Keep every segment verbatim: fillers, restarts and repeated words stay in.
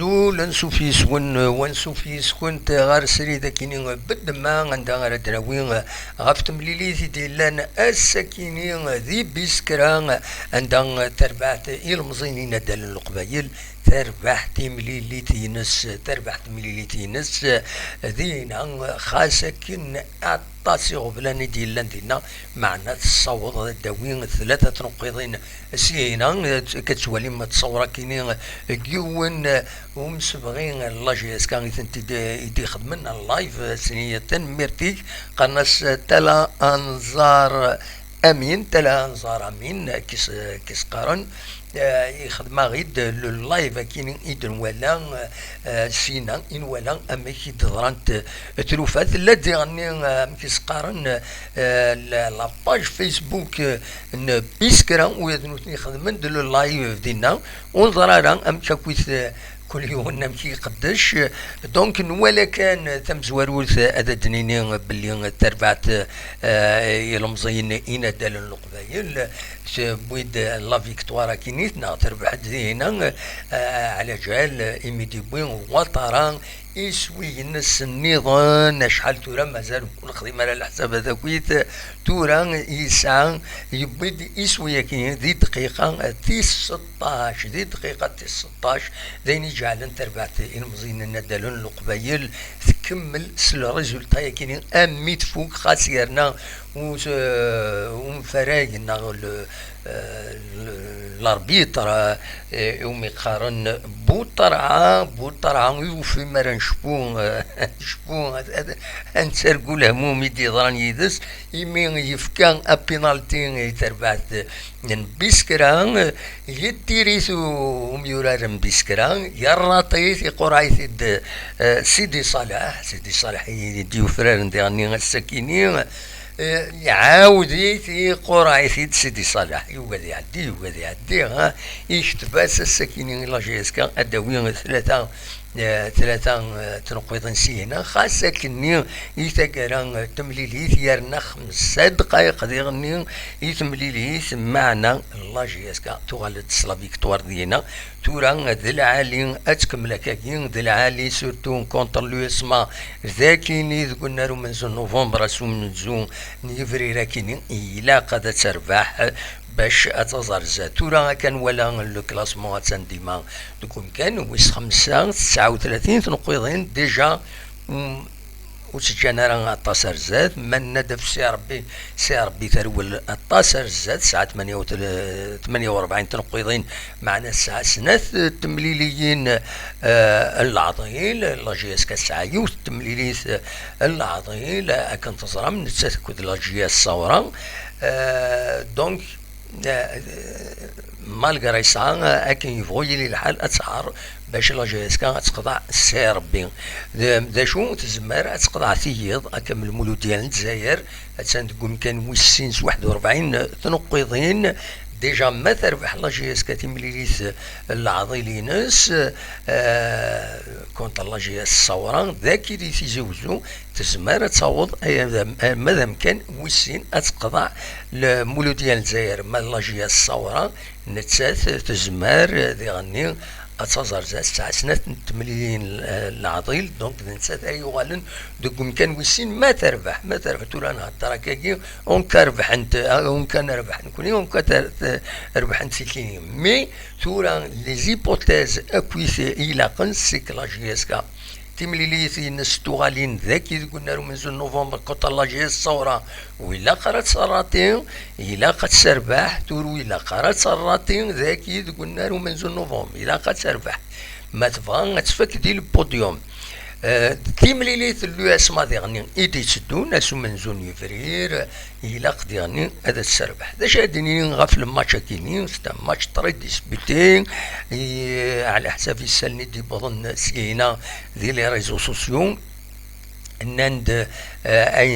Ul ansuf yes-wen, wansuf yes-kent ɣer srid akini beddemma, anda ara d-nawi ɣef temlilit i d-yellan ass-akini di Biskra, anda terbeḥ ilemẓi n inaddalen n Leqbayel, terbeḥ timlilit-ines, terbeḥ temlilit-ines dinna, xas akken aṭas iɣeblan i d-yellan dinna, meɛna tessaweḍ ad d-tawi tlata tneqqiḍin syenna. Akka tettwalim ttṣawra-kini n yiwen umsebɣi n la J S K i tent-id-, i d-ixedmen live, sniya tanemmirt-ik, qqaren-as Tala Anẓar Amin, Tala Anẓar Amin, kis, kis qqaren, eh, ixdem-aɣ-id le live akini i d-nwala, eh, syenna i nwala amek i d-ḍrant, eh, tlufat. Tella diɣenni, eh, amek i s-qqaren, eh, la, la page Facebook, eh, n Biskra, u d nutni xedmen-d le live dinna, ur neẓri ara amek akk-it, eh, kul yiwen amek i iqeddec. Donc, nwala kan tamezwarut ad d-nini belli terbeḥ, eh, ilemẓiyen inaddalen n Leqbayel, tewwi-d la victoire akini, neɣ terbeḥ-d dinna, eh, ɛla ǧal, imi d-yewwi Ouattara iswi-ines nniḍen, acḥal tura mazal ur nexdim ara leḥsabat akkit, tura yesɛa, yewwi-d iswi-agi di dqiqa tis seṭṭac, di dqiqa tis seṭṭac, d ayen iǧeɛlen tarbaɛt ilemẓiyen n inaddalen n Leqbayel tkemmel s le résultat-agi-ni, armi tfuk, xas yerna u-, umfarag neɣ le, eh, l'arbitre, eh, umi qqaren Buṭerɛa, Buṭerɛa, ur yufi mi ara necfu, eh, necfu, ad, ad, ad nettargu lehmum i d-yeḍran yid-s, imi yefka apinalti i terbaɛt n Biskra, eh, yeddiri-t u-, umyurar n Biskra, yerraṭ-it, iqurreɛ-it-id, eh, Sidi Ṣaleḥ, Sidi Ṣaleḥ i d-yufraren diɣenni ass-akini, eh, iɛawed-it, iqurreɛ-it-id Sidi Ṣaleḥ, yugi ad iɛeddi, yugi ad iɛeddi, ha, ikteb-as ass-akini i la J S K ad d-tawi tlata, eh, tlata, eh, tneqqiḍin syenna, xas akkenni i taggara, eh, temlilit, yerna xemsa ddqayeq diɣenni i temlilit, meɛna la J S K tuɣal-d s la victoire dinna. Tura d lɛali ad tkemmel akkagi, d lɛali surtout contre l'U S M A, d akini deg unnar umenzu n novembre, ass umenzu n yebrir akini, ilaq ad terbeḥ bac ad taẓ ar zdat. Tura akka nwala le classement attan dima deg umkan wis xemsa, tesɛa u tlatin tneqqiḍin déjà, mm, ur tt-ǧǧan ara aṭas ar zdat. Ma nenna-d ɣef Si Ṛebbi, Si Ṛebbi terwel aṭas ar zdat, tesɛa tmanya u tel-, tmanya u rebɛin tneqqiḍin, meɛna tesɛa snat temliliyin, eh, n leɛḍil. La J S K tesɛa yiwet temlilit, eh, n leɛḍil, akken teẓram, nettat akked la J S Ṣawra. Eh, donc, eh, malgré ça, eh, akken yebɣu yili lḥal, ad tɛer bac la J S K ad teqḍeɛ Si Ṛebbi. D, d acu tezmer ad teqḍeɛ tiyiḍ, akka am Lmuludya n Lezzayer, attan deg umkan wis sin s waḥed u rebɛin tneqqiḍin. Déjà ma terbeḥ la J S K timlilit n leɛḍil-ines, eh, contre la J S Ṣawra, d akid i Tizi Wezzu, tezmer ad taweḍ, eh, ma d amkan wis sin ad teqḍeɛ Lmuludya n Lezzayer. Ma d la J S Ṣawra, nettat tezmer, eh, diɣenni ad taẓ ar zdat, tesɛa snat n temliliyin, eh, n leɛḍil, donc d nettat ara yuɣalen deg umkan wis sin ma terbeḥ, ma terbeḥ. Tura nhedder akkagi, on ka rebḥent, eh, on ka nerbeḥ nekni, on ka ter-, te-, rebḥent tikini. Mais tura les hypothèses akkit ilaqen, c'est que la J S K timlilit-ines tuɣalin dagi deg unnar umenzu n novembre contre la J S Ṣawra, ur ilaq ara ad tserraṭi, ilaq ad terbeḥ, tura ur ilaq ara ad terraṭi dagi deg unnar umenzu n novembre, ilaq ad terbeḥ. Ma tebɣa ad tfak di le podium. Eh, timlilit n l'U S M A diɣenni i d-itteddun, ass umenzu n yebrir, ilaq diɣenni ad terbeḥ. D acu ara d-nini ɣef le match-agi-ni? C'est un match très disputé, et, ɛla ḥsab isallen i d-yewwḍen syenna di les réseaux sociaux. nnan-d, eh, ay,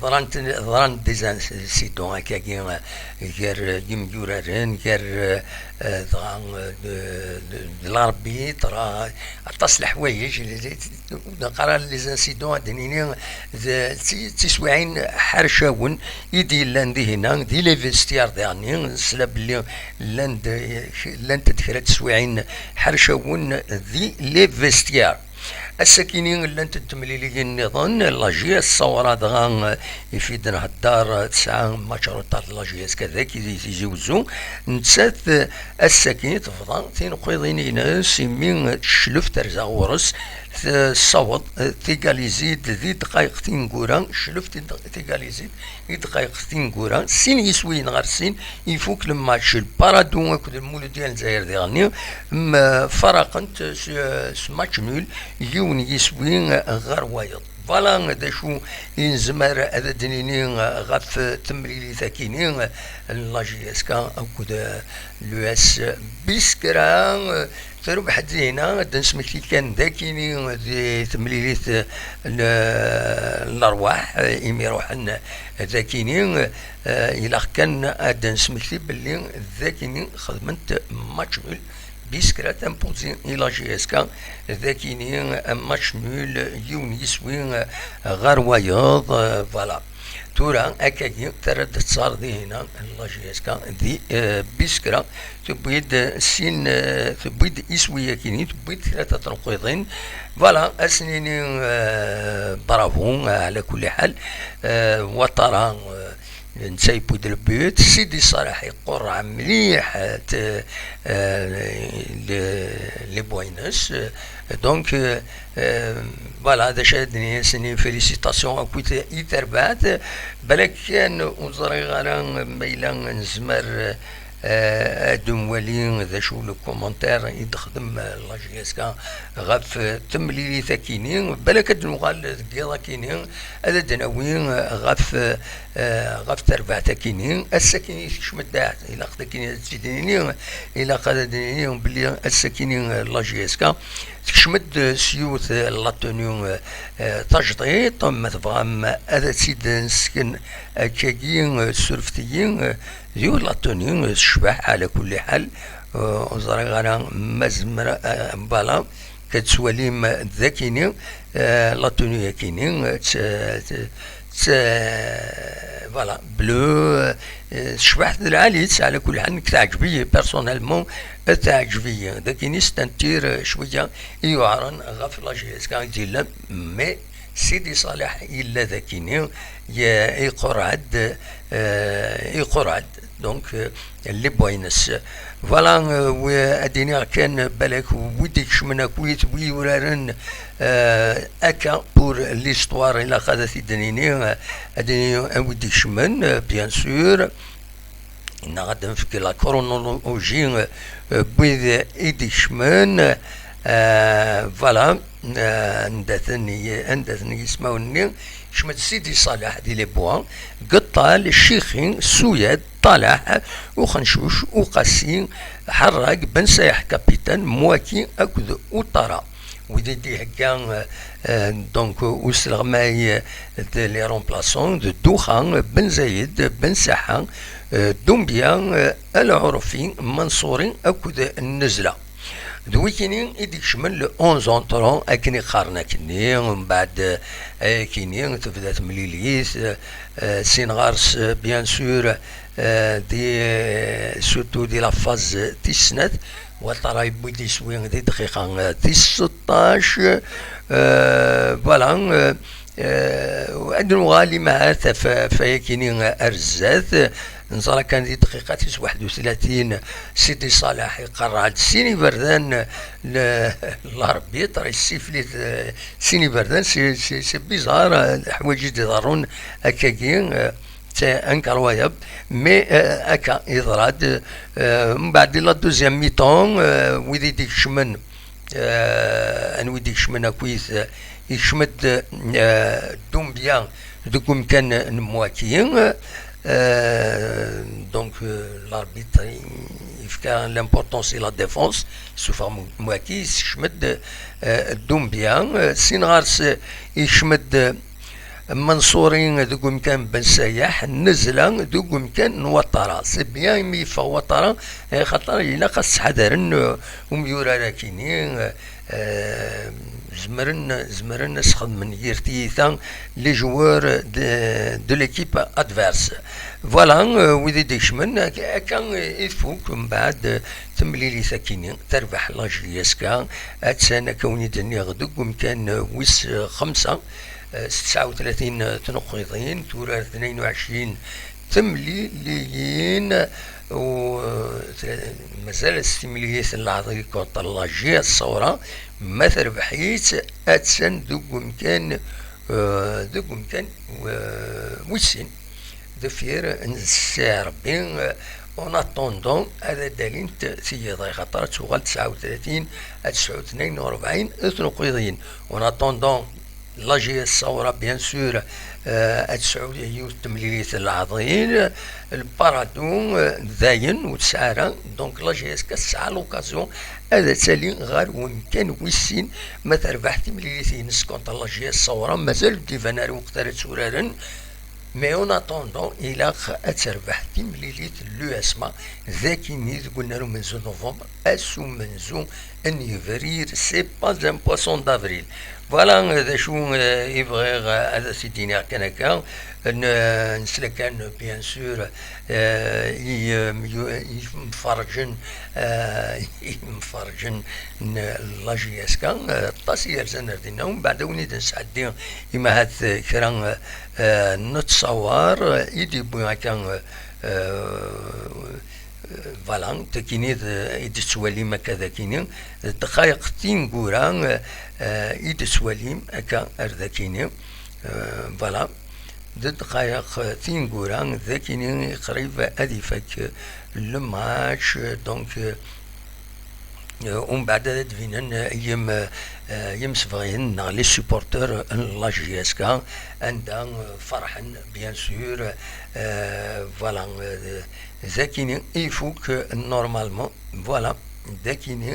ḍran-, ḍran-d des incidents akkagi, eh, gar, eh, yimyuraren, gar, eh, eh, dɣa, eh, de, de, de l'arbitre, eh, aṭas n leḥwayeǧ, les, les, neqqar les incidents, ad d-nini, d, d ti-, d tiswiɛin ḥercawen i d-yellan dihina, di les vestiaires diɣenni, nesla belli llan-d, llant-d kra n teswiɛin ḥercawen di les vestiaires. Ass-akini llant-d temliliyin nniḍen, la J S Saoura dɣa, eh, ifi d-nhedder, eh, tesɛa match retard la J S K dagi di Tizi Wezzu. Nettat, eh, ass-akini tebḍa tineqqiḍin-ines, imi teclef terza ɣur-s, tessaweḍ, eh, tigalizi-d di ddqayeq tineggura, teclef tig-, tigalizi-d i ddqayeq tineggura, sin yiswiyen ɣer sin, ifuk lmatch. Lparadu akked Lmuludya n Lezzayer diɣenni, m-, faraqent s, s match nul, yiwen yiswi ɣer wayeḍ. Voilà d acu i nezmer ad d-nini ɣef temlilit-akini n la J S K akked l'U S Biskra. Terbeḥ-d dihina, ad d-nesmekti kan d akini di temlilit n, n lerwaḥ, imi ruḥen d akini, eh, ilaq kan ad d-nesmekti belli d akini xedment match nul, Biskra tampuzi i la J S K, d akini match nul, yiwen yiswi ɣer wayeḍ, eh, voilà. Tura, akkagi, terra-d ttar dihina, la J S K, di, eh, Biskra, tewwi-d sin, eh, tewwi-d iswi-yakini, tewwi-d tlata tneqqiḍin. Voilà, ad s-nini, eh, bravo, eh, ɛla kulli ḥal. Eh, Ouattara, eh, netta yewwi-d le but, Sidi Salah iqurreɛ mliḥ, eh, t-, eh, le, les points-ines. Donc, eh, eh, voilà, d acu ara d-nini, ad s-nini félicitations akkit i terbaɛt. Balak kan ur ẓriɣ ara ma yella nezmer, eh, ad nwali d acu le commentaire i d-texdem, eh, la J S K ɣef, eh, temlilit-akini. Balak ad nuɣal deg yiḍ akini, ad d-nawi, eh, ɣef, eh, ɣef terbaɛt-akini. Ass-akini tekcem-d, ilaq akini ad tt-id-nini, ilaq ad d-nini belli ass-akini, eh, la J S K tekcem-d s yiwet, eh, la tenue, eh, eh, tajdiṭ, ma tebɣam ad tt-id-nesken akkagi, eh, surfet-iyi, eh, d yiwet la tenue, eh, tecbeḥ, ɛla kulli ḥal, eh, ur ẓriɣ ara ma zemreɣ, eh, voilà, ad tettwalim d akini, eh, la tenue akini, eh, t-, t-, t-, voilà, bleu, eh, tecbeḥ d lɛali-tt, ɛla kulli ḥal, nekk teɛǧeb-iyi, personnellement, teɛǧeb-iyi. D akini, c'est un tir, eh, cwiya i yuɛren ɣef la J S K i d-yellan, mais Sidi Salah yella d akini, ye-, iqurreɛ-d, eh, iqurreɛ-d, donc, eh, les points-ines. Voilà, eh, wi-, ad d-iniɣ kan, balak wid ikecmen akkit, wi yuraren, eh, akka, pour l'histoire, ilaq ad t-id-nini, eh, ad d-nini, eh, wid ikecmen, eh, bien sûr, neɣ ad d-nefk la chronologie, eh, n wid i d-ikecmen, eh, voilà, eh, anda-ten yi-, anda-ten yismawen-nni? Kecmen-d Sidi Salah di les points, Geṭṭal, Cixi, Suyad, Ṭalaḥ, Uxencuc, Uqasi, Ḥerrag, Ben Sayeḥ, capitaine, Mwaki akked Utara. Wid i d-ihegga, eh, donc, usleɣmay d les remplaçants, d Duxa, Ben Zayed, Ben Saḥa, eh, Dumbia, eh, Al Ɛurfi, Manṣuri akked Nnezla. D wikini i d-ikecmen le onze entrant, akken i qqaren akkenni, mbeɛd, eh, akkenni tebda temlilit, eh, sin ɣer-s, eh, bien sûr, eh, di, eh, surtout di la phase tis snat, Ouattara yewwi-d iswi di dqiqa, eh, tis seṭṭac, eh, voilà, eh, Eh, ad nuɣal i Mahat ɣef, ɣef wayakini ar zdat. Neẓra kan di dqiqa tis waḥed u tlatin, Sidi Ṣaleḥ iqerreɛ-d sin iberdan, l-, l'arbitre, yessiflit, eh, sin iberdan, c'est, c'est, c'est bizarre, eh, leḥwayeǧ i d-iḍerrun akkagi, eh, c'est incroyable, mais, eh, akka yeḍra-d, eh, mbeɛd di la deuxième mi-temps, eh, wid i d-ikecmen, eh, anwa i d-ikecmen akkit, eh, ikcem-d, eh, Dumbia deg umkan n Mwaki, eh, Euh, donc, euh, l'arbitre yefka l'importance i la défense, s ufeɣ waki yessekcem-d, euh, Doumbia, euh, sin ɣer-s yekcem-d Mansouri deg umkan Ben Sayaḥ, Nezla deg umkan n Ouattara. C'est bien imi yeffeɣ Ouattara, eh, xaṭer ilaq ad sḥadaren, euh, umyurar akini, euh, euh, zemren, zemren ad sxedmen yir tiyita les joueurs de, de l'équipe adverse. Voilà, euh, wid i d-ikecmen, ak-, akka i tfuk, mbeɛd, euh, temlilit akini, terbeḥ la J S K, attan akka wen-id-nniɣ deg umkan, euh, wis, euh, xemsa, euh, s tesɛa u tlatin tneqqiḍin, turar tnayen u ɛecrin temliliyin, u, euh, mazal s timlilit n leɛḍil contre la J S Saoura, ma terbeḥ-itt, attan deg umkan, euh, deg umkan, euh, wis sin. Deffir n Si Ṛebbi, euh, en attendant, ad d-alint tiyiḍ, axaṭer ad tuɣal tesɛa u tlatin, ad tesɛu tnayen u rebɛin tneqqiḍin. En attendant, la J S Saoura, bien sûr, euh, ad tesɛu yiwet temlilit n leɛḍil, le Paradou, euh, dayen, ur tesɛi ara. Donc, la J S K tesɛa l'occasion ad tali ɣer wemkan wis sin, ma terbeḥ timlilit-ines contre la J S Saoura, mazal ur d-iban ara lweqt ara tturaren. Mais en attendant, ilaq ad terbeḥ timlilit n l'U S M A, d akini deg unnar umenzu n novembre, ass umenzu n yebrir, c'est pas un poisson d'avril. Voilà, d acu, euh, i bɣiɣ, euh, ad as-id-iniɣ kan akka. N-, nesla kan, bien sûr, euh, i, euh, yu-, i yimferrǧen, euh, i yimferrǧen n la J S K, euh, aṭas i yerzan ar dinna, umbeɛd ad wen-id-nesɛeddi imahat, euh, kra, euh, euh, n ttṣawar, euh, i d-yewwi akka, euh, euh, voilà, d akini d-, i d-tettwalim akka d akini, d ddqayeq tineggura, euh, euh, i d-tettwalim akka ar d akini, euh, voilà, d ddqayeq tineggura, d akini qrib ad ifak le match, donc, euh, Euh, umbeɛd ad d-binen, euh, yim-, euh, yimsebɣiyen neɣ les supporters n la J S K, anda, euh, ferḥen, bien sûr, euh, voilà, euh, d akini ifuk, euh, normalement, voilà, d akini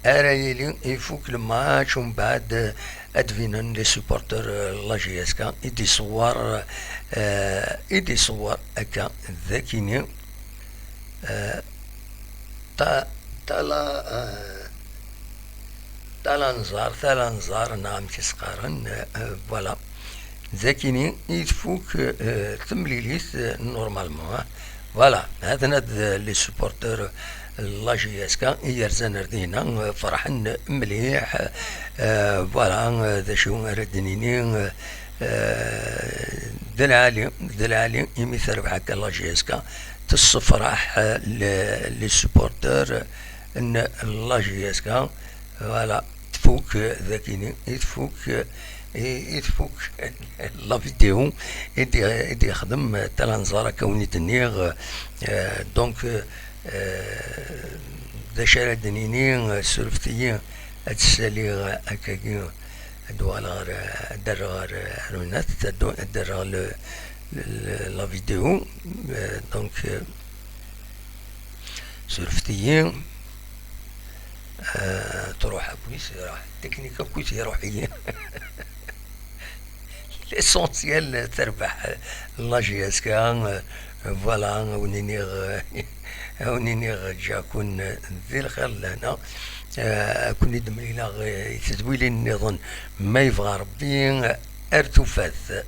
ara yili ifuk le match, umbeɛd, euh, ad d-binen les supporters, euh, n la J S K, i d-iṣewwer, euh, i d-iṣewwer akka, d akini, euh, Ta-, tala, eh, tala nẓar, tala nẓar, neɣ amek i s-qqaren, eh, voilà. D akini i tfuk, eh, temlilit, eh, normalement, eh. Voilà, ha-ten-ad, eh, les supporters, eh, la J S K i yerzan ar dina, eh, ferḥen mliḥ, eh, voilà, eh, d acu ara d-nini, eh, Eh, d lɛali, d lɛali, imi terbeḥ akka la J S K, tessefraḥ, eh, le-, les supporters n la J S K. Voilà, tfuk, eh, d akini i tfuk, eh, i, i tfuk la vidéo i d-, i d-yexdem, eh, tala nẓar akka wen-id-nniɣ, eh, donc, eh, d acu ara d-nini, eh, surfet-iyi ad ssaliɣ akkagi. Ad uɣaleɣ ɣer, ad d-rreɣ ɣer, ɣer unat, ad d-, ad d-rreɣ le, le, la vidéo. Euh, donc, euh, surfet-iyi. Euh, truḥ akkit, iruḥ. Teknik akkit, iruḥ-iyi. L'essentiel, terbeḥ la J S K, euh, voilà, ad wen-iniɣ, euh, ad wen-iniɣ ǧǧiɣ-ken di lxir d lehna. Eh, ad ken-id-mlileɣ, eh, i tedwilin nniḍen, ma yebɣa Rebbi, ar tufat.